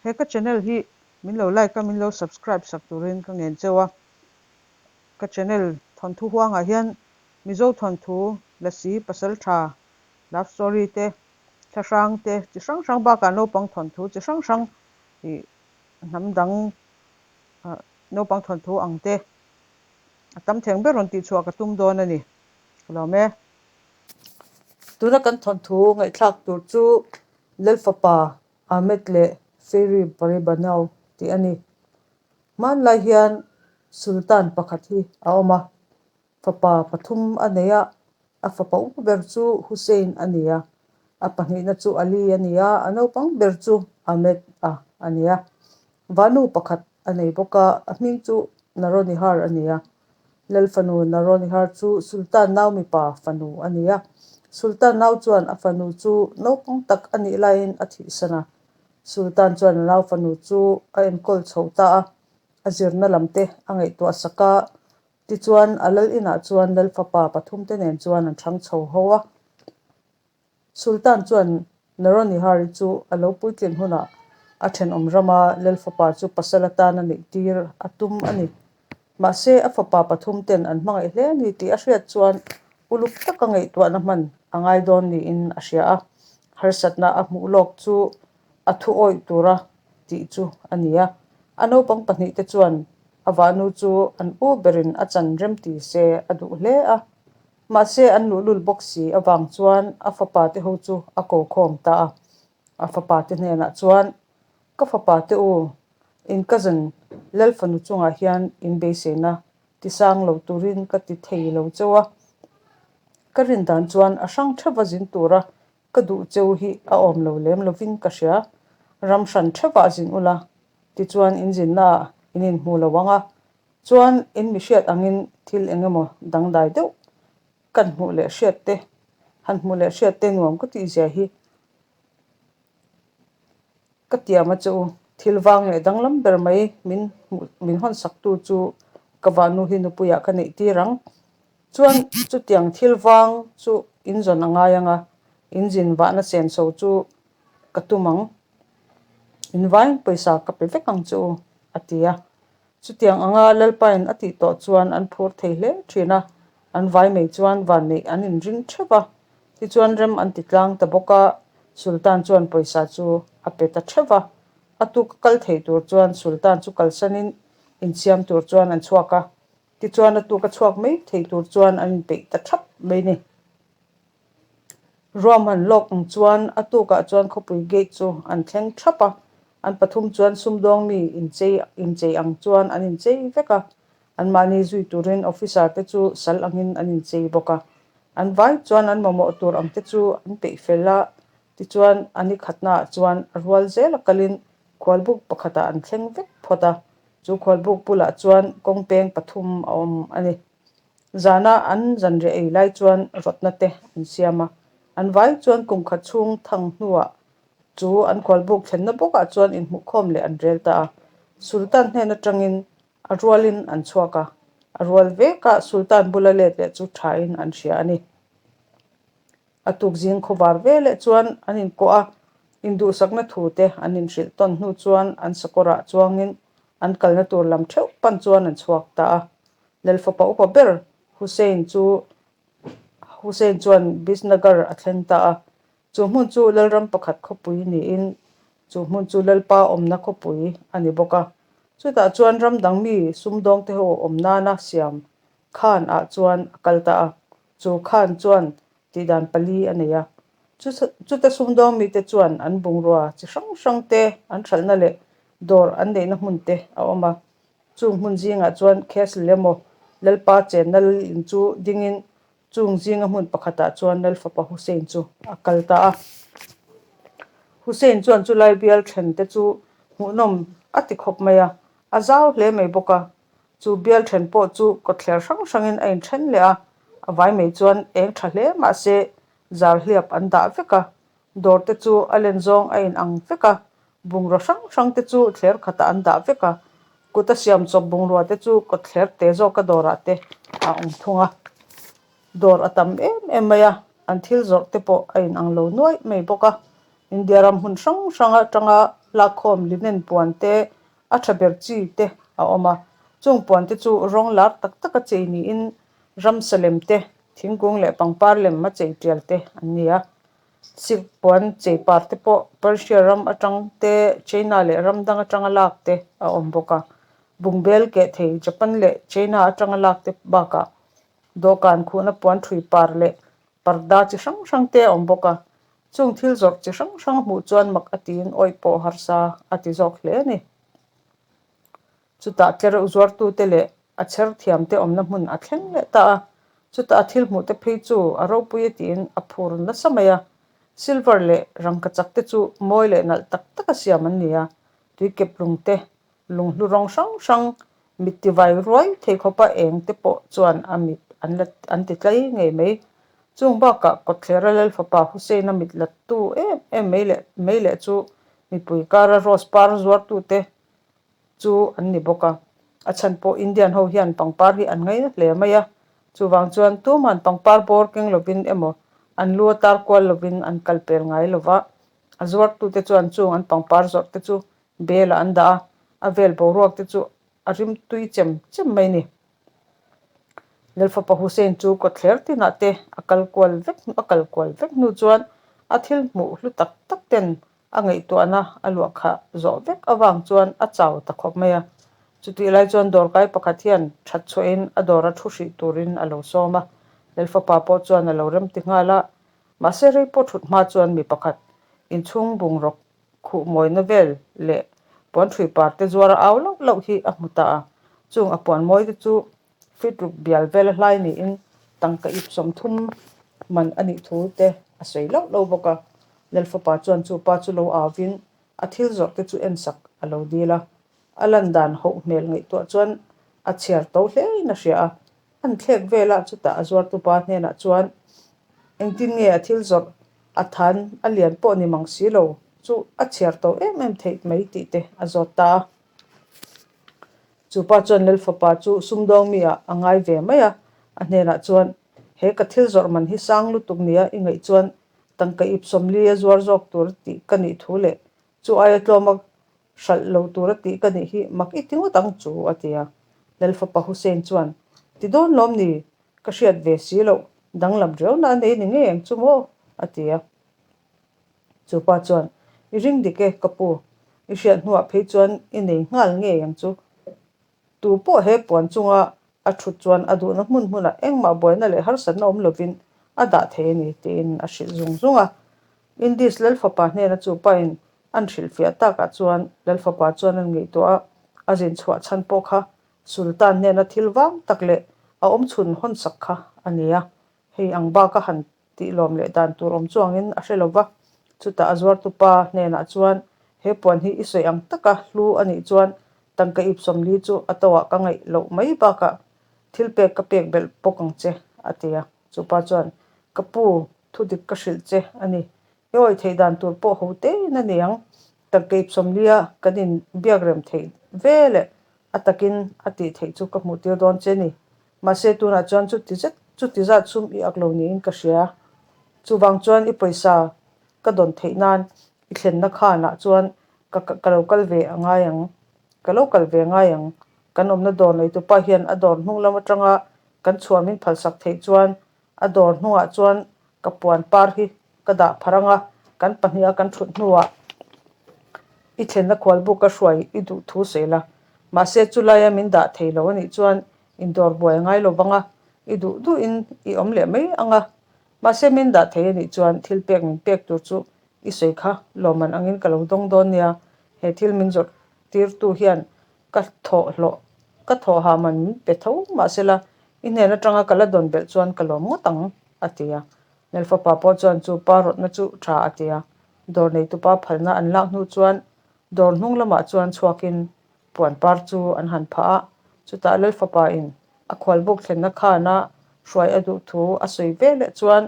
He ka channel hi min lo like a, min lo subscribe sak turin ka ngen cheu a. Ka channel thawnthu huangah hian Mizo thawnthu, Lasi, Pasaltha, Love story te, thlahrang te chi hrang hrang bakah naupang thawnthu chi hrang hrang ih hnam dang naupang thawnthu ang te a tam theng ber rawn tihchhuah ka tum dawn a ni. Ka lawm e. Tuna kan thawnthu ngaihthlak tur chu Lalfapa Ahmed leh Fairy Paribanau tih a ni. Hmanlai hian Sultan pakhat hi a awm a, fapa pathum a nei a, a fapa upa ber chu Hussein a ni a, a pahnihna chu Ali a ni a, a naupang ber chu Ahmed a a ni a. Vanu pakhat a nei bawk a, a hming chu Naronihar a ni a. Lal fanu Naronihar chu Sultan nau mipa fanu a ni a. Sultan nau chuan a fanu chu naupang tak a nih laiin a thihsan a. Sultan chuan a nau fanu chu a enkawl chho ta a, a zirna lam te a ngaihtuah sak a. Tichuan a lal inah chuan lal fapa pathumte nen chuan an hrang chho ho a. Sultan chuan Naronihari chu a lo puitlin hunah a thenawm rama Lal fapa chu pasal atan a neih tir a tum a ni. Mahse, a fapa pathum ten an hmangaih hle a ni tih a hriat chuan uluk taka ngaihtuahna hman a ngai dawn niin a hria a, harsatna a hmuh lawk chu a thu awih tura tih chu a ni a. A naupang pahnihte chuan a vahnu chu an u berin a chan rem ti se a duh hle a. Mahse, an luhlul bawk si avang chuan a fapa te ho chu a ko khawm ta a. A fapa te hnenah chuan, Ka fapa te u, in cousin Lalfanu chungah hian in beiseina tisang lo turin ka ti thei lo cheu a. Ka rin dan chuan a hrang theuva zin tura ka duh cheu hi a awm lo lem lovin ka hria. Ram hran theuhah zin ula, tichuan in zinnaah in inhmu lo ang a, Chuan in mi hriat angin thil eng emaw dangdai deuh kan hmuh leh hriat te, han hmuh leh hriat te nuam ka tih zia hi ka tiam a che u. Thil vang leh danglam ber mai min hmuh min hawn sak tu chu ka vahnu hi nupuiah ka neih tir ang. Chuan chutiang thil vang chu in zawn a ngai ang a, in zin vahna senso chu ka tum ang. In vain pawisa ka pe vek ang che u, a ti a. Chutiang anga Lalpain a tih tawh chuan an phur thei hle thin a, an vai mai chuan vanneih an inring theuh va. Tichuan rem an ti tlang ta bawk a, Sultan chuan pawisa chu a pe ta theuh va. A tuk a kal thei tur chuan Sultan chu kalsanin insiam tur chuan an chhuak a, tichuan a tuk a chhuak mai thei tur chuan an inpeih ta thap mai ni. Ruahman lawk ang chuan a tukah chuan khawpui gate chu an thleng thap a, an pathum chuan sumdawng mi inchei inchei ang chuan an inchei vek a, anmahni zui turin officer te chu sal angin an inchei bawk a. An vai chuan an mamawh tur ang te chu an peih fel a, tichuan a ni khatnaah chuan a rual zel a kalin khualbuk pakhatah an thleng vek phawt a, chu khualbuk bulah chuan kawngpeng pathum a awm a ni. Zana an zanriah ei lai chuan rawtna te an siam a, an vai chuan kum khat chhung thang hnuah chu an khualbuk thlenna bawkah chuan inhmuhkhawm leh an rel ta a. Sultan hnen atangin a rualin an chhuak a, a rual vekah Sultan bula let leh chu thain an hria a ni. A tukzing khawvar ve leh chuan an inkuah a, induhsakna thu te an inhrilh tawn hnu chuan an sakawrah chuangin an kalna tur lam theuh pan chuan an chhuak ta a. Lalfapa upa ber Hussein chu Hussein chuan Bisnagar a thleng ta a, chu hmun chu Lalram pakhat khawpui niin chu hmun chu Lalpa awmna khawpui a ni bawk a. Chutah chuan ram dang mi sumdawngte ho awm nana siam Khan ah chuan a kal ta a, chu Khan chuan tihdan pali a nei a. Chuta sumdawng mite chuan an bungrua chi hrang hrang te an hralhna leh dawr an neihna hmun te a awm a. Chung hmun zingah chuan Castle emaw Lalpa chenna lal in chu dingin chung zinga hmun pakhatah chuan Lalfapa Hussein chu a kal ta a. Hussein chuan chulai bial then te chu hmuhnawm a ti khawp mai a, a zau hle mai bawk a. Chu bial then pawh chu kawtthler hrang hrangin a inthen leh a, a vai mai chuan eng tha hle mahse zar hliap an dah vek a, Dawr te chu a len zawng a in ang vek a, bungraw hrang hrang te chu thler khatah an dah vek a, kut a siam chawp bungrua te chu kawt thler te zawka dawrah te a awm thung a. Dawr a tam em em mai a, an thil zawrh te pawh a in ang lo nuaih mai bawk a. India ram hmun hrang hrang atanga lakkhawm linen puan te a tha ber chi te a awm a chung puan te chu rawng lar tak tak a chei niin ramsa lem te thingkung leh pangpar lem a chei tial te an ni a silk puan chei par te pawh Persia ram atang te China leh ram dang atanga lak te a awm bawk a bungbel keh thei Japan leh China atanga lak te bakah dawhkan khuhna puan thui par leh parda chi hrang hrang te a awm bawk a chung thil zawrh chi hrang hrang hmuh chuan mak a tiin awih pawh harsa a ti zawk hle a ni. Chutah tlereuh zuartute leh a chher thiamte awmna hmun a thleng leh ta a, chutah a thil hmuhte phei chu a ropui a tiin a phur nasa mai a. Silver leh rangkachak te chu mawi leh nalh tak taka siam an ni a, tuikep lung te, lunghlu rawng hrang hrang, mit tivai ruai thei khawpa eng te pawh chuan a mit an la an ti tlai ngei mai. Chung bakah kawtthlera Lalfapa Hussein-a mit lattu em em mai leh mai leh chu mipui kara rose par zuartute chu an ni bawk a. A chhan pawh Indian ho hian pangpar hi an ngaina hle mai a, chuvang chuan tuman pangpar bawr keng lovin emaw an lu a tar kual lovin an kal pel ngai lo va. A zuartute chuan chung an pangpar zawrh te chu belah an dah a, a vel boruak te chu a rim tui chem chem mai ni. Lalfapa Hussein chu kawtthler tinah te a kal kual vek a kal kual vek hnu chuan a thil hmuh hlu tak tak ten A ngaihtuahna a luah khah zawh vek avang chuan a chau ta khawp mai a. Chutih lai chuan dawrkai pakhat hian that chhuahin a dawra thu hrih turin a lo sawm a. Lalfapa pawh chuan a lo rem ti nghal a. Mahse rei pawh thut hma chuan mi pakhat inchhung bungraw khuh mawina vel leh puanṭhui parte zuar a au lauh lauh hi a hmu ta a. Chung a puan mawi te chu Feet ruk bial vel a hlai niin tangka ip 30 man a nih thu te a sawi lauh lauh bawk a. Lalfapa chuan chu pa chu lo auvin a thil zawrh te chu ensak a lo dil a. A lan dan hoh hmel ngaihtuah chuan a chhiar to hlein a hria a. An thlek vel a, chutah a zuartu pa hnenah chuan engtin nge a thil zawrh a than a lian pawh ni mang si lo chu a chhiar to em em theih mai tih te a zawt ta a. Chu pa chuan Lal fapa chu sumdawng mi ah a ngai ve mai a, a hnenah chuan, He ka thil zawrh man hi sang lutuk nia i ngaih chuan tangka ip 40 a zuar zawk tur tih ka nih thu leh chu aia tlawma hralh lo tura tih ka nih hi mak i ti ngawt ang chu, a ti a. Lal fapa Hussein chuan, Ti dawn lawm ni, ka hriat ve si loh, danglam riauna a nei ni ngei ang chu maw? a ti a. Chu pa chuan, I ring dik e, ka pu. I hriat hnuah phei chuan i nei nghal ngei ang chu. Tu pawh he puan chunga a thut chuan a duhna hmun hmunah engmah buaina leh harsatna awm lovin a dah thei a ni, tiin a hrilh zung zung a. Indies Lalfapa hnena chu pain an hrilhfiah takah chuan Lalfapa chuan an ngaihtuah a, a zin chhuah chhan pawh kha Sultan hnena thil vang tak leh a awmchhun hawnsak kha a ni a. Hei ang bak a han tih lawm leh dan tur awm chuangin a hre lo va. Chutah a zuartupa hnenah chuan, He puan hi i sawi ang taka hlu a nih chuan tangka ip 40 chu a tawhah ka ngaih loh mai bakah thil pek ka pek belh bawk ang che, a ti a. Chupa chuan, Ka pu, thu dik ka hrilh che a ni. I awih theih dan tur pawh ho tein a ni ang. Tangka ip 40 a kan inbiak rem theih ve leh a takin a tih theih chu ka hmuh tir dawn che ni. Mahse tunah chuan chuti zet chuti zat sum i ak lo niin ka hria. Chuvang chuan i pawisa ka dawn theih nan i thlenna khanah chuan ka ka lo kal ve a ngai ang. Ka lo kal ve ngai ang. Kan awmna dawr neitupa hian a dawr hnung lam atanga kan chhuah min phalsak theih chuan a dawr hnungah chuan ka puan par hi ka dah phar ang a, kan pahniha kan thut hnuah i thlenna khualbuk a hruai i duh thu sawi la. Mahse chulaia min dah thei lo a nih chuan indawr buai a ngai lo vang a, i duh duhin i awm leh mai ang a. Mahse min dah thei a nih chuan thil pek min pek tur chu i sawi kha lawmman angin ka lo dawng dawn nia, he thil min zawrh tirtu hian Ka thawh hlawh, ka thawh ha man min pe tho mahsela i hnen atanga ka la dawn belh chuan ka lawm ngawt ang, a ti a. Nelfapa pawh chuan chu pa rawtna chu tha a ti a. Dawr neitupa phalna an lak hnu chuan dawr hnung lamah chuan chhuakin puan par chu an han phah a. Chutah Lalfapa in a khualbuk thlenna khana hruai a duh thu a sawi ve leh chuan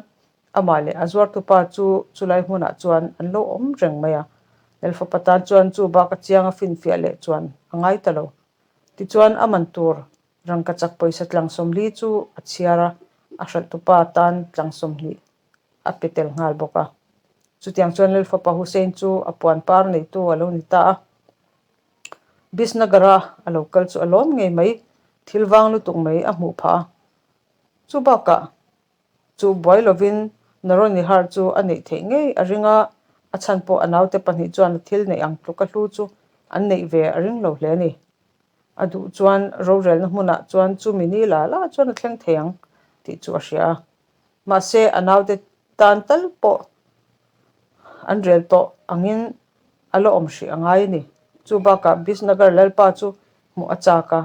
Amah leh a zuartupa chu chulai hmunah chuan an lo awm reng mai a. Lalfapa tan chuan chu bak a chiang a finfiah leh chuan a ngai ta lo. Tichuan a man tur rangkachak pawisa tlang 40 chu a chhiar a, a hralhtupa tan tlang 20 a pe tel nghal bawk a. Chutiang chuan Lalfapa Hussein chu a puan par neitu a lo ni ta a. Bisnagar-a a lo kal chu a lawm ngei mai, thil vang lutuk mai a hmuh phah a. Chu bakah chu buai lovin Naronihar chu a neih theih ngei a ring a, a chhan pawh a naute pahnih chuan a thil neih ang tluka hlu chu an neih ve a ring lo hle a ni. A duh chuan rorelna hmunah chuan chumi ni la la chuan a thleng thei ang tih chu a hria a. Mahse, a naute tan tal pawh an rel tawh angin a la awm hrih a ngai a ni. Chu bakah Bisnagar Lalpa chu hmuh a chak a,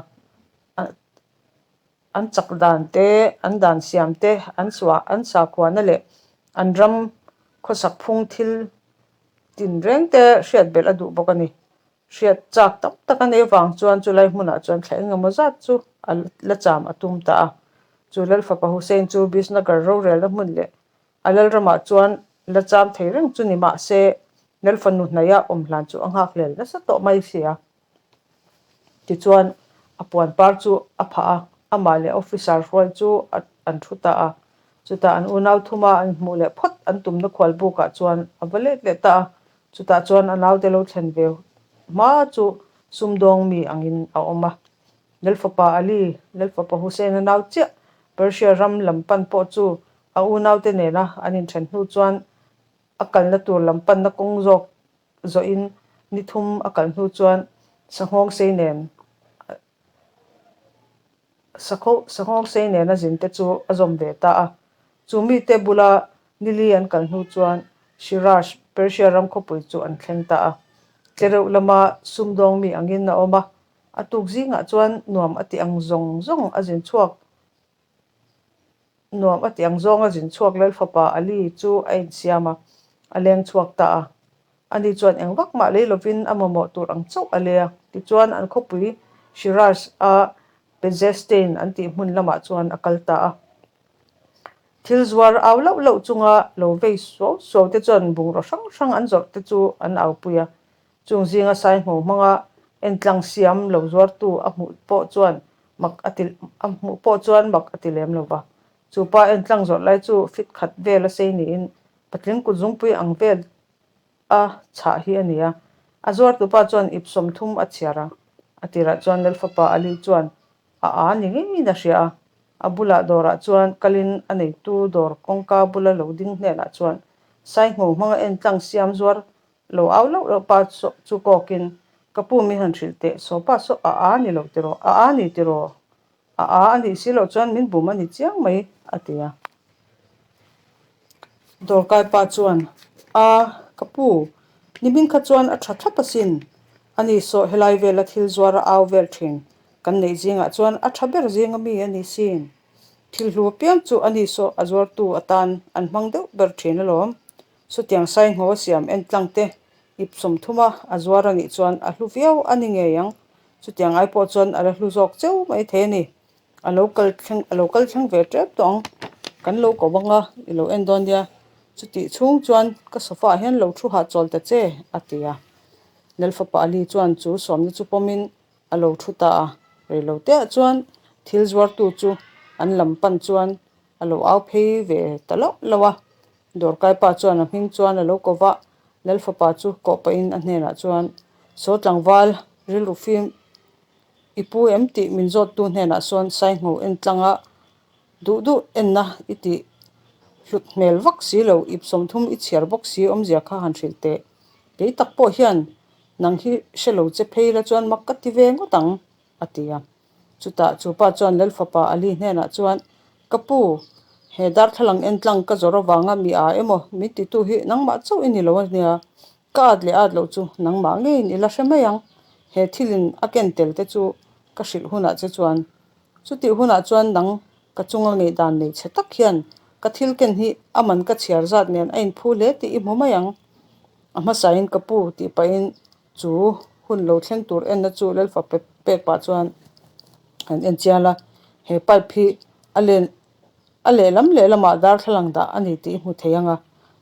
an chak dan te, an dan siam te, an suah, an sakhuana leh an ram khawsak phung thil tinreng te hriat belh a duh bawk a ni. Hriat chak tam tak a neih avang chuan chulai hmunah chuan thla engemaw zat chu a la cham a tum ta a. Chu Lalfapa Hussein chu Bisnagar rorelna hmun leh a lalramah chuan la cham thei reng chu ni mah se Lalfanu hnaia awm hlan chu a nghak hlel nasa tawh mai si a. Tichuan a puan par chu a phah a, amah leh officer hruai chu an thu ta a. Chutah an unau thuma an hmuh leh phawt an tumna khual bukah chuan a va let leh ta a. Chutah chuan a naute lo thlen ve hma chu sumdawng mi angin a awm a. Lalfapa Ali, Lalfapa Hussein-a nau chiah Persia ram lam pan pawh chu a unaute nena an inthen hnu chuan a kalna tur lam panna kawng zawk zawhin ni thum a kal hnu chuan Sanghawng sei nen Sanghawng sei nena zin te chu a zawm ve ta a. Chu mite bula nili an kal hnu chuan Shiraz, Persia ram khawpui chu an thleng ta a. Tlereuh lama sumdawng mi angin a awm a, a tuk zingah chuan nuam a ti ang zawng zawng a zin chhuak Nuam a ti ang zawnga zin chhuak Lalfapa Ali chu a insiam a, a leng chhuak ta a. Ani chuan eng vak mah lei lovin a mamawh tur ang chauh a lei a. Tichuan an khawpui Shiraz-a Pezestein an tih hmun lamah chuan a kal ta a. Thil zuar au lauh lauh chunga lo vei suau suau te chuan bungraw hrang hrang an zawrh te chu an aupui a. Chung zinga Saihmo hmanga entlang siam lo zuartu a hmuh pawh chuan mak a ti a hmuh pawh chuan mak a ti lem lo va. Chu pa entlang zawrh lai chu fit khat vel a sei niin patling kut zungpui ang vel a chhah hi a ni a. A zuartu pa chuan ip 30 a chhiar a, a tirah chuan Lalfapa Ali chuan a a ni ngeiin a hria a. A bulah dawrah chuan kalin a neitu dawr kawngka bula lo ding hnenah chuan Saihmo hmanga entlang siam zuar Lo au loh loh pa chu kawkin, Ka pu min han hrilh teh, saw pa saw a a ni lo tiraw, a a ni tiraw, a a a nih si loh chuan min bum a ni chiang mai, a ti a. Dawrkai pa chuan, A, ka pu, nimin kha chuan a tha thlap asin, ani saw helai vela thil zuar a au vel thin, kan neih zingah chuan a tha ber zinga mi a ni sin. Thil hlu apiang chu ani saw a zuartu atan an hmang deuh ber thin alawm, Chutiang Saingho a siam en tlang te ip 30 a a zuar a nih chuan a hlu viau a ni ngei ang. Chutiang ai pawh chuan a la hlu zawk cheu mai thei a ni. A lo kal thleng a lo kal thleng ve tep tawh ang. Kan lo ko bang a, i lo en dawn nia. Chutih chhung chuan ka sofa ah hian lo thu hahchawl ta che, a ti a. Lalfapa Ali chuan chu sawmna chu pawmin a lo thu ta a. Reilo teah chuan thil zuartu chu an lam pan chuan a lo au phei ve ta loh loh a. Dawrkai pa chuan a hming chuan a lo ko va, Lalfapa chu kawh pahin a hnenah chuan, Saw tlangval, rilru fim i pu em tih min zawttu hnenah sawn Saingho en tlanga duh duh enna i tih hlut hmel vak si lo, ip 30 i chhiar bawk si awmzia kha han hrilh teh. Kei tak pawh hian nang hi hre lo che phei la chuan mak ka ti ve ngawt ang, a ti a. Chutah chu pa chuan Lalfapa Ali hnenah chuan, Ka pu, he darthlalang entlang ka zawrh avanga mi a emaw min titu hi nangmah chauh i ni lo a nia, ka at leh at loh chu nangmah ngeiin i la hre mai ang. He thilin a ken tel te chu ka hrilh hunah che chuan, chutih hunah chuan nang ka chunga ngaihdan nei chhe tak hian ka thil ken hi a man ka chhiar zat nen a inphu hle tih i hmu mai ang. A hmasain ka pu tih pahin Chu hun lo thleng tur enna chu Lalfa pek pah chuan han en chial a, he pipe hi a len a lehlam lehlamah darthlalang dah a ni tih i hmu thei ang a,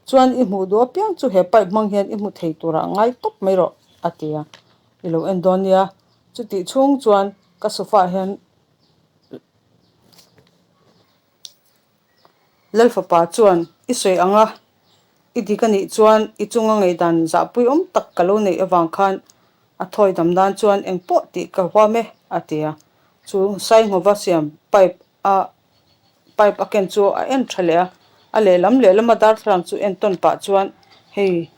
chuan i hmuh duh apiang chu he pipe hmang hian i hmu thei turah ngai tawp mai rawh a ti a, i lo en dawn nia, chutih chhung chuan ka sofa ah hian Lalfapa chuan i sawi ang a. I dik a nih chuan i chunga ngaihdan zahpuiawm tak ka lo neih avang khan a thawi dam nan chuan engpawh tih ka huam e, a ti a. Chu Sainghova siam pipe a pipe a ken chu a en tha leh a, a lehlam lehlama darthlalang chu en tawn pah chuan hei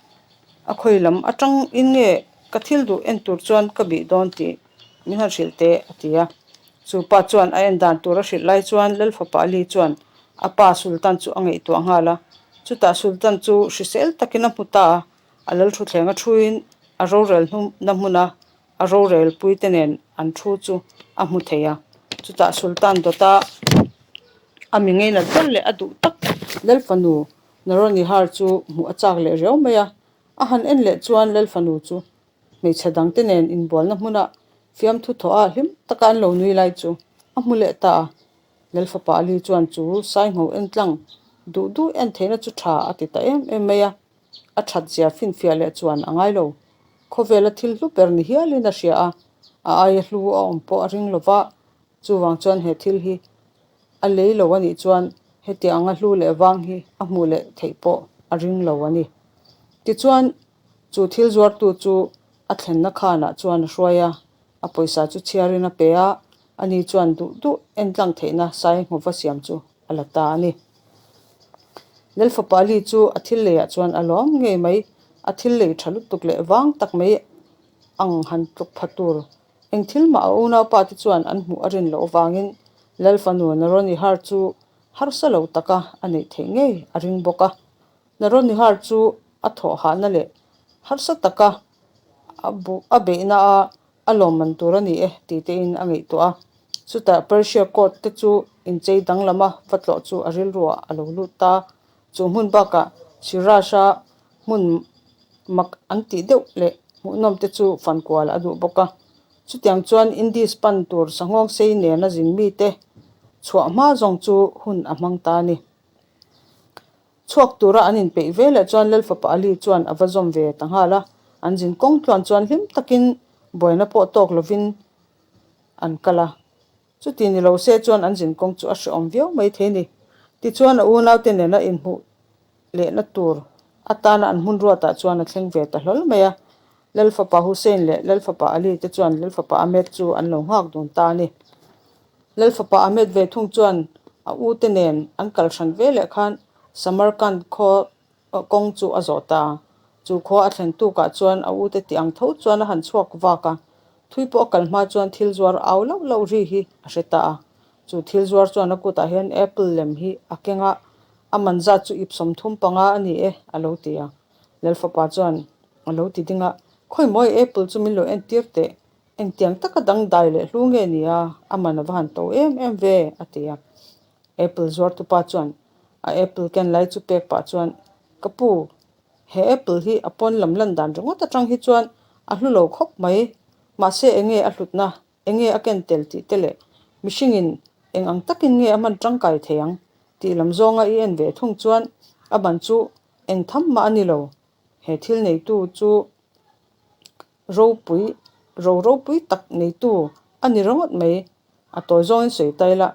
a khawi lam atang in nge ka thil duh en tur chuan ka bih dawn tih min han hrilh teh a ti a. Chu pa chuan a en dan tur a hrilh lai chuan Lalfapa Ali chuan a pa Sultan chu a ngaihtuah nghal a. Chutah Sultan chu hrisel takin a hmu ta a, a lalthuthleng a thuin a rorel na hmuna a rorel puite nen an thu chu a hmu thei a. Chutah Sultan dawta a mi ngeinat ber leh a duh tak Lalfanu Naronihar chu hmuh a chak leh riau mai a. A han en leh chuan Lalfanu chu Hmeichhe dangte nen inbualna hmuna fiamthu thawh a hlim taka an lo nui lai chu a hmu leh ta a. Lalfapa Ali chuan chu Saingho entlang duh duh en theihna chu tha a ti ta em em mai a, a that zia finfiah leh chuan a ngai lo. Khawvela thil hlu ber ni hialin a hria a, a aia hlu a awm pawh a ring lo va, chuvang chuan he thil hi a lei lo a nih chuan hetiang anga hlu leh vang hi a hmuh leh theih pawh a ring lo a ni. Tichuan, Chu thil zuartu chu a thlenna khanah chuan a hruai a, a pawisa chu chhiarin a pe a, ani chuan duh duh entlang theihna sai nghawva siam chu a la ta a ni. Lalfapa Ali chu a thil leiah chuan a lawm ngei mai, a thil lei tha lutuk leh vang tak mai ang han tluk pha tur. Eng thil mah a unaupa te chuan an hmuh a rin loh avangin Lalfanu Naronihar chu harsa lo taka a neih theih ngei a ring bawk a. Naronihar chu a thawh hahna leh harsa taka a buh a beihna a a lawmman tur a ni e tih tein a ngaihtuah a. Chutah Persia court te chu inchei danglama va tlawh chu a rilruah a lo lut ta. Chu hmun bakah Siraj-a hmun mak an tih deuh leh hmuhnawm te chu fankual a duh bawk a. Chutiang chuan Indies pan tur sanghawng sei nena zin mite chhuah hma zawng chu hun a hmang ta a ni. Chhuak tura an inpeih ve leh chuan Lalfapa Ali chuan a va zawm ve ta nghal a, an zin kawng tluan chuan hlim takin buaina pawh tawk lovin an kal a. Chuti ni lo se chuan an zin kawng chu a hrehawm viau mai thei ni. Tichuan a unaute nena inhmuh lehna tur atana an hmun ruatah chuan a thleng ve ta hlawl mai a. Lalfapa Hussein leh Lalfapa Ali te chuan Lalfapa Ahmed chu an lo nghak dun ta a ni. Lalfapa Ahmed ve thung chuan a u te nen an kal hran ve leh khan Samarkand khaw kawng chu a zawh ta. Chu khua a thlen tukah chuan a u te tih ang tho chuan a han chhuak vak a, thui pawh a kal hma chuan thil zuar au lauh lauh ri hi a hre ta a. Chu thil zuar chuan a kutah hian apple lem hi a keng a, a man zat chu ip 35 a ni e a lo ti a. Lalfapa chuan a lo ti ding a, Khawi mawi apple chu min lo entir teh Engtiang taka dangdai leh hlu nge ni a, a man a va han to em em ve, a ti a. Apple zuartupa chuan a apple ken lai chu pek pah chuan, Ka pu, he apple hi a pawn lam lan dan ringawt atang hi chuan a hlu lo khawp mai. Mahse enge a hlutna, enge a ken tel tih te leh mihringin eng ang takin nge a hman tangkai thei ang tih lam zawnga i en ve thung chuan a man chu eng tham mah a ni lo. He thil neitu chu Ropui, ro ropui tak neitu a ni ringawt mai. A tawi zawngin sawi ta ila,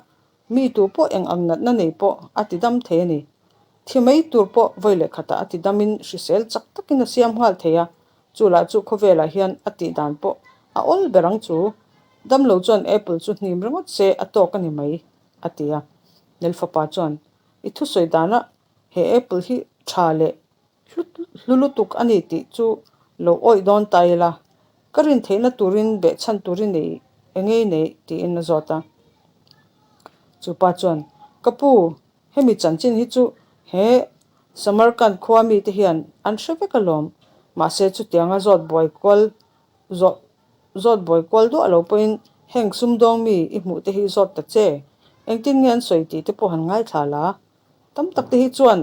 mi tu pawh eng ang natna nei pawh a ti dam thei a ni. Thi mai tur pawh vawi leh khatah a ti damin hrisel chak takin a siam nghal thei a, chu lah chu khawvelah hian a tih dan pawh a awl ber ang chu. Damlo chuan apple chu hnim ringawt se a tawk a ni mai, a ti a. Nelfapa chuan, I thusawi danah he apple hi tha leh Hlu lutuk a ni tih chu lo awih dawn ta ila, ka rin theihna turin behchhan tur i nei engei nei tiin a zawt a. Chu pa chuan, Ka pu, hemi chanchin hi chu he Samarkand khua mite hian an hre vek alawm, mahse chutianga zawt buai kual zawh zawt buai kual duah lo pawhin heng sumdawng mi i hmuh te hi zawt ta che, engtin nge an sawi tih te pawh han ngaithla la, Tam tak te hi chuan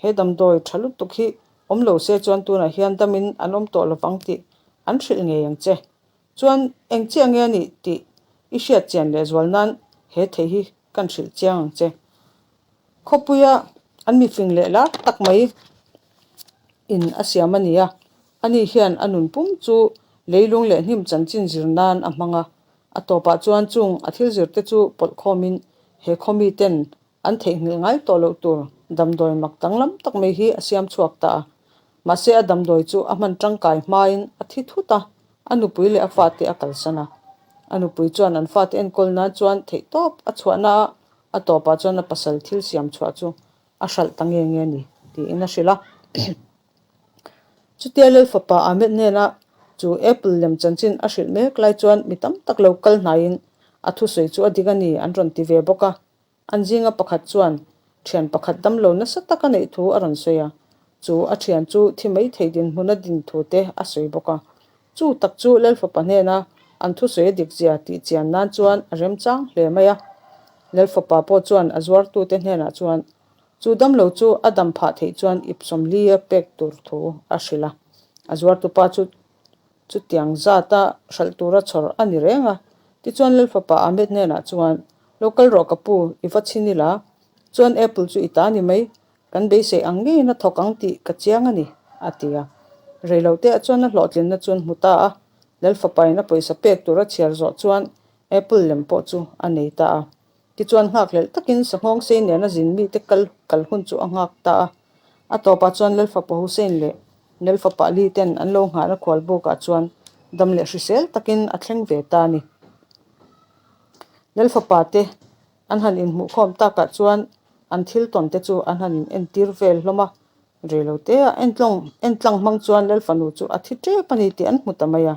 he damdawi tha lutuk hi awm lo se chuan tunah hian damin an awm tawh lovang tih an hrilh ngei ang che. Chuan eng chiah nge a nih tih i hriat chian leh zual nan he thei hi kan hrilh chiang ang che. Khawpuia an mifing leh lar tak mai in a siam a ni a, ani hian a nun pum chu leilung leh hnim chanchin zir nan a hmang a. A tawpah chuan chung a thil zir te chu pawlh khawmin he khawmi ten An theihnghilh ngai tawh loh tur damdawi mak danglam tak mai hi a siam chhuak ta a. Mahse a damdawi chu a hman tangkai hmain a thi thut a, a nupui leh a fate a kalsan a. A nupui chuan an fate enkawl nan chuan theihtawp a chhuahna a, a tawpah chuan a pasal thil siam chhuah chu a hralh ta nge nge a ni, tiin a hrilh a. Chutia Lal fapa Ahmed hnena chu Apple lem chanchin a hrilh mek lai chuan mi tam tak lo kal hnaiin a thusawi chu a dik a ni an rawn ti ve bawk a. An zinga pakhat chuan thian pakhat damlo nasa tak a neih thu a rawn sawi a, chu a thian chu thi mai thei dinhmun a din thu te a sawi bawk a. Chu tak chu Lal fapa hnena an thusawi a dik zia tih chian nan chuan a remchang hle mai a. Lal fapa pawh chuan a zuartute hnenah chuan Chu damlo chu a dam phah theih chuan ip sawmli a pek tur thu a hrilh a. A zuartupa chu chutiang zata hralh tura chhawr a ni reng a. Tichuan Lalfapa Ahmed hnenah chuan, Lo kal rawh ka pu, i va chhin ila. Chuan Apple chu i ta ni mai, kan beisei ang ngeiin a thawk ang tih ka chiang a ni, a ti a. Reiloteah chuan a hlawhtlinna chu an hmu ta a. Lalfapain a pawisa pek tura chhiar zawh chuan Apple lem pawh chu a nei ta a. Tichuan nghakhlelh takin Sanghawng sei nena zin mite kal kal hun chu a nghak ta a. A tawpah chuan Lalfapa Hussein leh Lalfapa Ali ten an lo nghahna khual bukah chuan dam leh hrisel takin a thleng ve ta a ni. Lalfapa te an han inhmuhkhawm takah chuan an thil tawn te chu an han in entir vel hlawm a. Reilotea entlawng entlang hmang chuan Lalfanu chu a thi tep a ni tih an hmu ta mai a.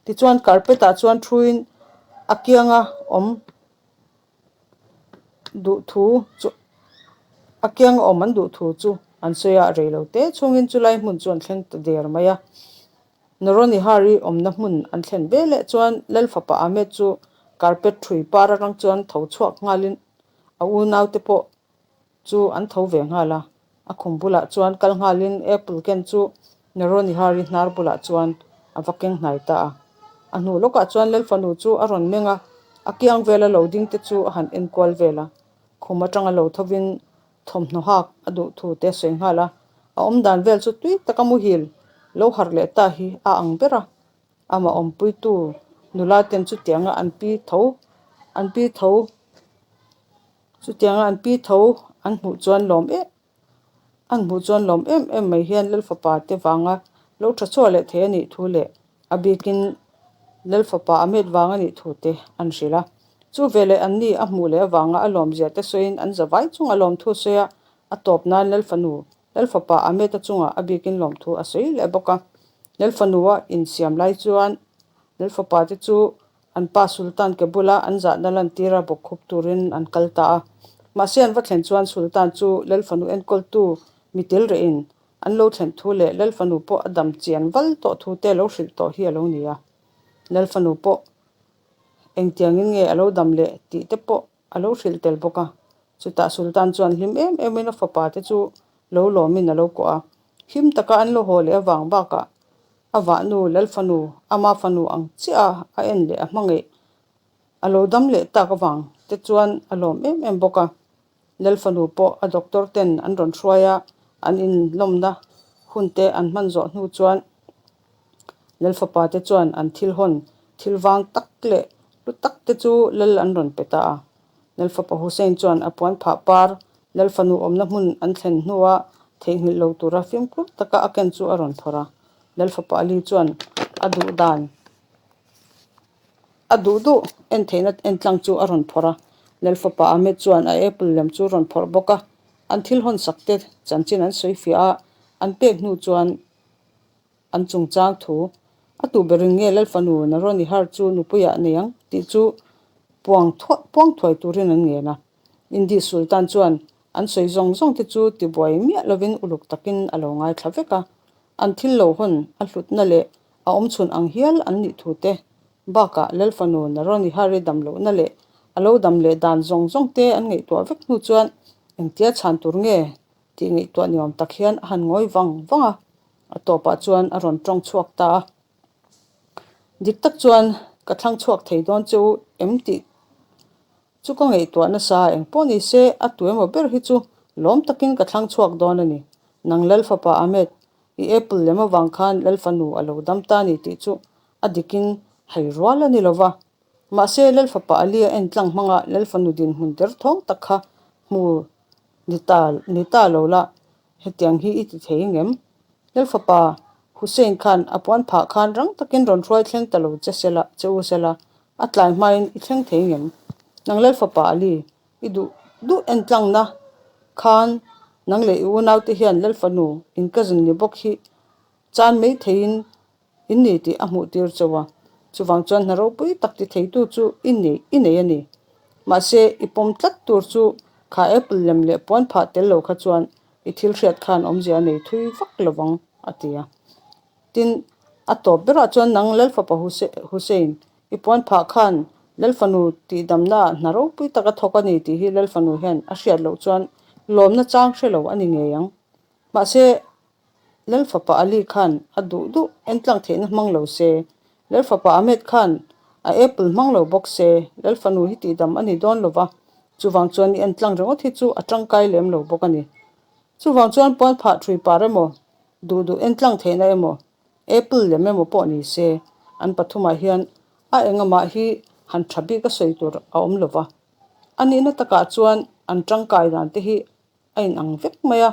Tichuan carpet ah chuan thuin a kianga awm duh thu chu a kianga awm an duh thu chu an sawi a, rei lo te chhungin chulai hmun chu an thleng ta der mai a. Noronihari awmna hmun an thlen ve leh chuan Lalfapa Ahmed chu carpet ṭhui par atang chuan tho chhuak nghalin a unaute pawh chu an tho ve nghal a, a khum bulah chuan kal nghalin apple ken chu Noronihari hnar bulah chuan a va keng hnai ta a. A hnu lawkah chuan Lalfanu chu a rawn meng a, a kiang vela lo ding te chu a han en kual vel a. Khum atanga lo thovin thawmhnaw hak a duh thu te a sawi nghal a, a awmdan vel chu tui taka muhil lo harh leh ta hi a ang ber a. Amah awmpuitu nula ten chutianga an pi tho an pi tho Chutianga an pi tho an hmuh chuan lawm em an hmuh chuan lawm em em mai hian Lalfapa te vanga lo tha chhuah leh thei a nih thu leh a bikin Lalfapa a met vang a nih thu te an hrilh a. Chu veleh an ni a hmuh leh avanga a lawmzia te sawiin an zavai chung a lawmthu sawi a, a tawp nan Lalfanu Lalfapa a meta chungah a bikin lawmthu a sawi leh bawk a. Lalfanua insiam lai chuan Lalfapa te chu An pa Sultan ke bula an zahna lantira bawkkhup turin an kal ta a. Mahse an va thlen chuan Sultan chu Lalfanu enkawltu mi tel rehin an lo thlen thu leh Lalfanu pawh a dam chian val tawh thu te lo hrilh tawh hi a lo ni a. Lalfanu pawh engtiangin nge a lo dam leh tih te pawh a lo hrilh tel bawk a. Chutah Sultan chuan hlim em emin a fapa te chu lo lawmin a lo kawh a. Hlim taka an lo haw leh avang bakah a vahnu Lalfanu, ama fanu ang chiah a a en leh a hmangaih a lo dam leh tak avang te chuan a lawm em em bawk a. Lalfanu pawh a doctor ten an rawn hruai a, an inlawmna hun te an hman zawh hnu chuan Lalfapa te chuan an thil hawn thil vang tak leh hlu tak te chu lal an rawn pe ta a. Lalfapa Hussein chuan a puan phah par Lalfanu awmna hmun an thlen hnua theihnghilh lo tura fimkhur taka a ken chu a rawn phawrh a. Lalfapa Ali chuan a duh dan a duh duh en theihna entlang chu a rawn phawrh a. Lalfapa Ahmed chuan a apple lem chu a rawn phawrh bawk a. An thil hawnsak te chanchin an sawi fiah a, an pek hnu chuan An chungchang thu, A tu berin nge Lalfanu Naronihar chu nupuiah nei ang tih chu puang thuah puang thuai turin an ngen a. Indi Sultan chuan an sawi zawng zawng te chu tibuai miah lovin uluk takin a lo ngaithla vek a. An thil lo hawn a hlutna leh a awmchhun ang hial an nih thu te bakah Lalfanu Naronihari dam lohna leh a lo dam leh dan zawng zawng te an ngaihtuah vek hnu chuan engtia chhan tur nge tih ngaihtuah ni awm tak hian a han ngawi vang vang a. A tawpah chuan a rawn tawng chhuak ta a. Dik tak chuan ka thlang chhuak thei dawn che u em tih chu ka ngaihtuah nasa eng pawh ni se a tu emaw ber hi chu lawm takin ka thlang chhuak dawn a ni. Nang Lalfapa Ahmed, i apple lem avang khan Lalfanu a lo dam ta ni tih chu a dikin hai rual a ni lo va. Mahse Lalfapa Ali a en tlang hmanga Lalfanu dinhmun derthawng tak kha hmu. Ni ta, ni ta lo la, hetiang hi i ti thei ngem? Lalfapa Hussein khan a puan phah khan rang takin rawn hruai thleng ta lo che sela, che u sela, a tlai hmain i thleng thei ngem? Nang Lalfapa Ali, i duh duh entlangna khan nang leh i unaute hian Lalfanu in cousin ni bawk hi chan mai theiin in ni tih a hmuh tir chauh a, chuvang chuan hna ropui tak ti theitu chu i nei i nei a ni. Mahse, i pawm tlat tur chu kha apple lem leh puan phah tel lo kha chuan i thil hriat khan awmzia a nei thui vak lo vang, a ti a. Tin, a tawp berah chuan nang Lalfapa Hussein, i puan phah khan Lalfanu tihdamna ah hna ropui tak a thawk a ni tih hi Lalfanu hian a hriat loh chuan lawmna chang hre lo a ni ngei ang. Mahse, Lalfapa Ali khan a duh duh entlang theihna hmang lo se, Lalfapa Ahmed khan a apple hmang lo bawk se, Lalfanu hi tihdam a ni dawn lo va, chuvang chuan i entlang ringawt hi chu a tangkai lem lo bawk a ni. Chuvang chuan puan phah thui par emaw, duh duh entlang theihna emaw, apple lem emaw pawh ni se, an pathumah hian a engamah hi han tha bik a sawi tur a awm lo va. A nihna takah chuan an tangkai dan te hi a inang vek mai a.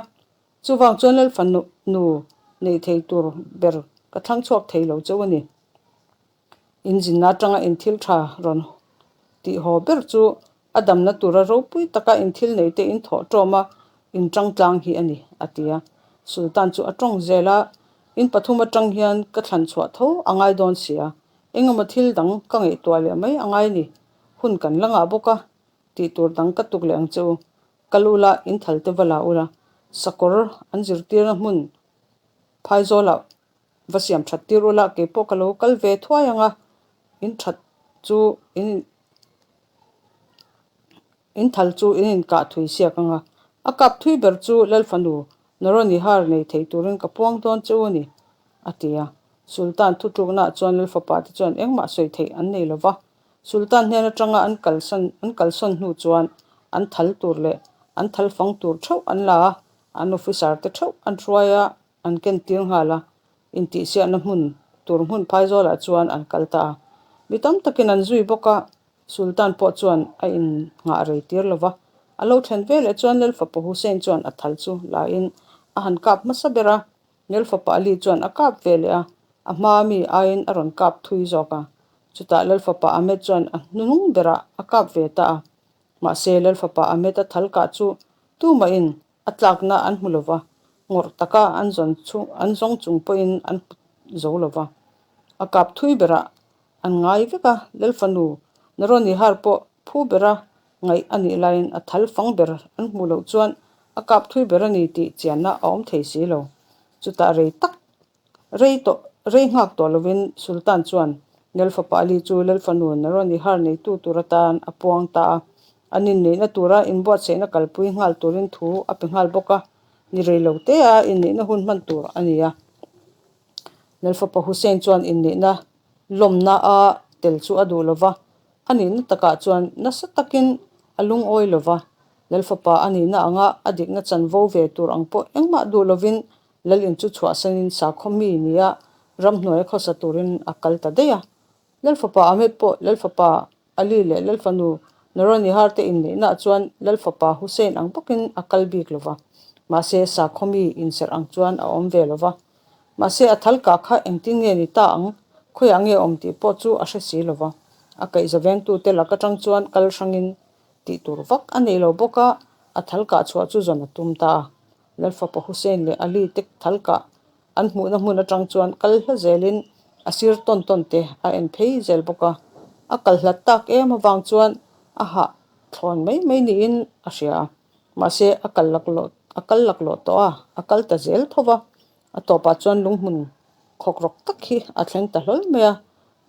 Chuvang chuan Lalfanu nu neih thei tur ber ka thlang chhuak thei lo chauh a ni. Inzinna atanga inthil tha rawn tih haw ber chu a damna tura ropui taka inthil nei te in thawh tawm a, in tang tlang hi a ni, a ti a. Sultan chu a tawng zel a, In pathum atang hian ka thlan chhuah tho a ngai dawn si a, engemaw thil dang ka ngaihtuah leh mai a ngai ni. Hun kan la ngah bawk a, tih tur dang ka tuk leh ang che u. Kal ula, in thal te va la ula, sakawr an zirtirna hmun phaizawlah va siam that tir ula, kei pawh ka lo kal ve thuai ang a, in that chu in in thal chu in inkah thui siak ang a, a kap thui ber chu Lalfanu Noronihar nei thei turin ka puang dawn che u a ni, a ti a. Sultan thutluknaah chuan Lalfapa te chuan engmah sawi theih an nei lo va, Sultan hnen atanga an kalsan an kalsawn hnu chuan an thal tur leh an thal fang tur theuh an la a, an officer te theuh an hruai a, an ken tir nghal a, intihsiahna hmun tur hmun phaizawlah chuan an kal ta a. Mi tam takin an zui bawk a, Sultan pawh chuan a innghah rei tir lo va, a lo thlen veleh chuan Lalfapa Hussein chuan a thal chu la in a han kap hmasa ber a, Lalfapa Ali chuan a kap ve leh a, a hma mi aiin a rawn kap thui zawk a. Chutah Lalfapa Ahmed chuan a hnunung berah a kap ve ta a. Mahse, Lalfapa Ahmed a thal kah chu tumahin a tlakna an hmu lo va, ngawrh taka an zawn chung an zawng chung pawhin an hmu zo lo va. A kap thui berah an ngai vek a, Lalfanu Naronihar pawh phu bera ngaih a nih laiin a thal fang ber an hmuh loh chuan a kap thui ber a ni tih chianna a awm thei si lo. Chutah rei tak rei tawh rei nghak tawh lovin Sultan chuan Lalfapa Ali chu Lalfanu Naronihar neitu tur atan a puang ta a, an inneihna tura inbuatsaihna kalpui nghal turin thu a pe nghal bawk a, ni rei lo te a inneihna hun hman tur a ni a. Lalfapa Hussein chuan inneihna lawmna a tel chu a duh lo va, a nihna takah chuan nasa takin a lungawi lo va, Lalfapa a nihna anga a dikna chanvo ve tur ang pawh engmah duh lovin Lalin chu chhuahsanin sakhaw mi nia ramhnuaia khawsa turin a kal ta daih a. Lalfapa Ahmed pawh Lalfapa Ali leh Lalfanu Noronihar te inneihnaah chuan Lalfapa Hussein ang bawkin a kal bik lo va, mahse sakhaw mi inserh ang chuan a awm ve lo va. Mahse a thal kah kha engtin nge ni ta ang, khawiah nge awm tih pawh chu a hre si lo va. A kaihza vengtute lak atang chuan kal hrangin tih tur vak a nei lo bawk a, a thal kah chhuah chu zawn a tum ta a. Lalfapa Hussein leh Ali te thal kah an hmuhna hmun atang chuan kal hla zelin a sir tawn tawn te a en phei zel bawk a. A kal hlat tak em avang chuan a hah thlawn mai mai niin a hria a. Mahse, a kal laklawh a kal laklawh tawh a, a kal ta zel tho va. A tawpah chuan lunghmun khawkrawk tak hi a thleng ta hlawl mai a.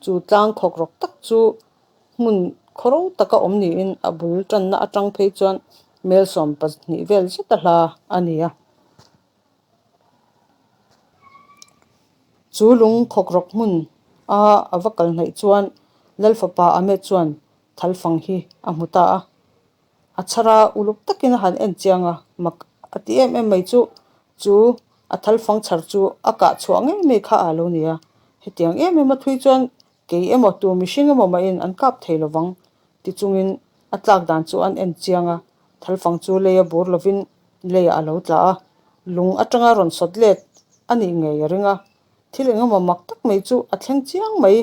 Chu tlang khawkrawk tak chu hmun khawro taka awm niin a bul tanna atang phei chuan mel 12 vel zet a hla a ni a. Chu lung khawkrawk hmun a a va kal hnaih chuan Lalfapa Ahmed chuan thalfang hi a hmu ta a. A chhar a, uluk takin a han en chiang a, mak a ti em em mai chu, chu a thalfang chhar chu a kah chhuah ngei mai kha a lo ni a. Hetiang em em a thui chuan kei emaw tu mihring emaw mahin an kap thei lovang ti chungin a tlak dan chu an en chiang a, thalfang chu lei a bur lovin. Leiah a lo tla a, lung atanga rawn sawt let a nih ngei a ring a. Thil engemaw mak tak mai chu a thleng chiang mai.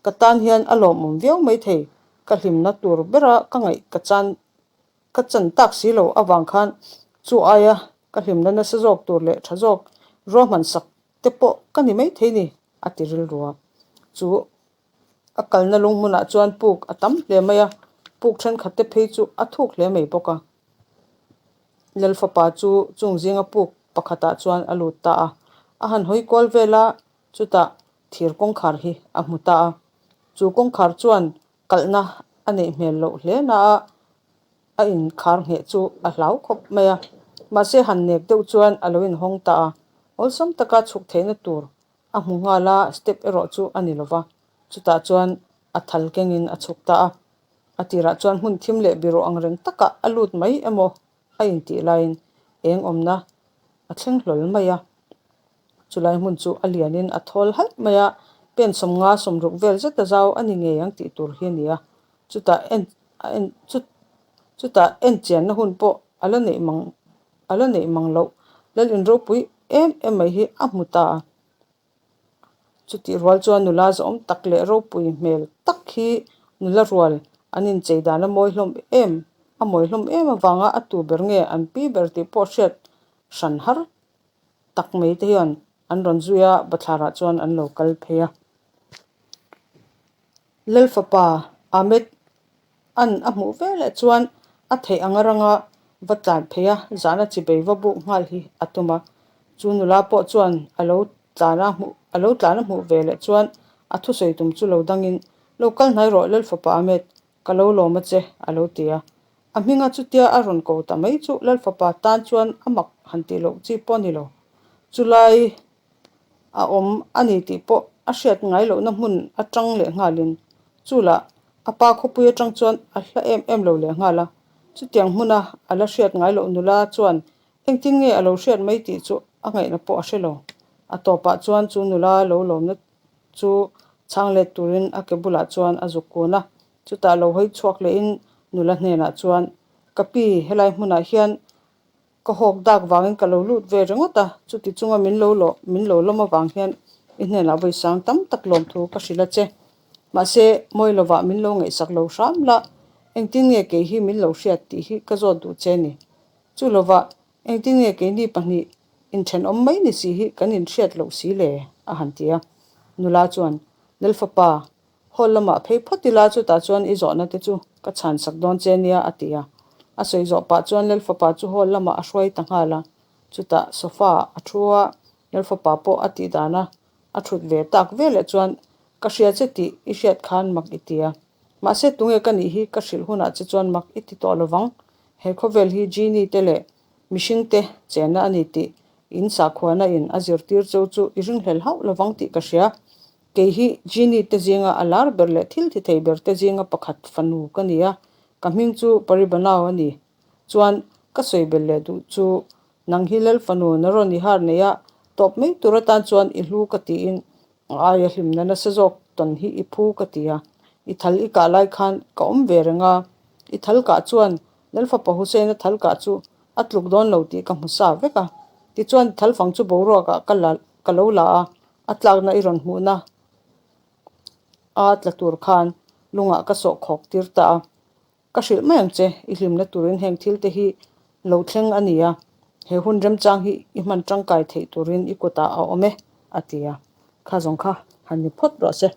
Ka tan hian a lawmawm viau mai thei. Ka hlimna tur bera ka ngaih ka chan ka chan tak si lo avang khan chu aia ka hlimna nasa zawk tur leh tha zawk ruahman sak te pawh ka ni mai thei ni, a ti rilru a. Chu A kalna lung hmunah chuan puk a tam hle mai a, puk thenkhat te phei chu a thuk hle mai bawk a. Lalfapa chu chung zinga puk pakhatah chuan a lut ta a, a han hawi kual vel a, chutah thir kawngkhar hi a hmu ta a. Chu kawngkhar chuan kalhna a neih hmel loh hle na a, a inkhar ngheh chu a hlau khawp mai a. Mahse han nek deuh chuan a lo inhawng ta a, awlsam taka chhuk theihna tur A hmu nghal a, step erawh chu a ni lova, chutah chuan a thal kengin a chhuk ta a. A tirah chuan hmun thim leh biruh ang reng takah a lut mai emaw a intih laiin eng awmna a thleng hlawl mai a. Chulai hmun chu a lianin a thawl halh mai a, pen 50 60 vel zeta zau a ni ngei ang tih tur hi a ni a. Chutah en a en chu chutah en chianna hun pawh a la neih mang A la neih mang loh. Lal in ropui em em mai hi a hmu ta a. Chutih rual chuan nula zawhawm tak leh ropui hmel tak hi nula rual an inchei dan a mawi hlawm em a mawi hlawm em avanga a tu ber nge an pi ber tih pawh hriat hran har tak mai te hian an rawn zui a, bathlarah chuan an lo kal phei a. Lal fapa Ahmed An a hmuh veleh chuan a theih anga ranga va tlan phei a, zahna chibei va buk nghal hi a tum a. Chu nula pawh chuan a lo tlan a hmuh a lo tlan a hmuh veleh chuan a thusawi tum chu lo dangin, Lo kal hnai rawh Lal fapa Ahmed, ka lo lawm a che, a lo ti a. A hminga chutia a rawn ko ta mai chu Lal fapa tan chuan a mak han tih loh chi pawh a ni lo. Chulai a awm a ni tih pawh a hriat ngai lohna hmun atang leh nghalin chulah a pa khawpui atang chuan a hla em em lo leh nghal a. Chutiang hmuna a la hriat ngai loh nula chuan engtin nge a lo hriat mai tih chu a ngaihna pawh a hre lo. A tawpah chuan chu nula lo lawmna chu chhang let turin a ke bulah chuan a zuk kun a. Chutah lo hawi chhuak lehin nula hnenah chuan, Ka pi, helai hmunah hian Ka hawk dak vangin ka lo lut ve ringawt a, chuti chunga min lo lawh min lo lawm avang hian i hnenah vawisang tam tak lawmthu ka hrilh a che. Mahse, mawi lovah min lo ngaihsak lo hram la, engtin nge kei hi min lo hriat tih hi ka zawt duh che ni. Chu lovah, engtin nge keini pahnih inthenawm mai ni si hi kan inhriat loh si le? a han ti a. Nula chuan, Lalfapa, Hall lamah phei phawt ila chutah chuan i zawhna te chu ka chhan sak dawn che nia a ti a. A sawi zawh pah chuan Lalfapa chu hall lamah a hruai ta nghal a. Chutah sofa ah a thu a, Lalfapa pawh a tih dan a a thut ve tak veleh chuan ka hria che tih i hriat khan mak i ti a. Mahse tunge ka nih hi ka hrilh hunah che chuan mak i ti tawh lovang. He khawvel hi Genie te leh mihring te chenna a ni tih in sakhuana in a zirtir cheu chu i ringhlel hauh lovang tih ka hria. Kei hi Genie te zinga a lar ber leh thil ti thei ber te zinga pakhat fanu ka ni a, ka hming chu Paribanau a ni. Chuan, ka sawi bel leh duh chu nang hi Lal fanu na rawn i har nei a, tawp mai tur atan chuan i hlu ka tiin a aia hlimna nasa zawk tawn hi i phu ka ti a. I thal i kah lai khan ka awm ve reng a, i thal kah chuan Lal fapa Hussein-a thal kah chu a tluk dawn lo tih ka hmu sa vek a. Tichuan, thal fang chu boruakah ka la ka lo la a, A tlakna i rawn hmuhna a tla tur khan lungah ka sawh khawk tir ta a, ka hrilh mai ang che, i hlimna turin heng thil te hi lo thleng a ni a, he hun remchang hi i hman tangkai theih turin i kutah a awm e, a ti a. Kha zawng kha han ni phawt rawh se.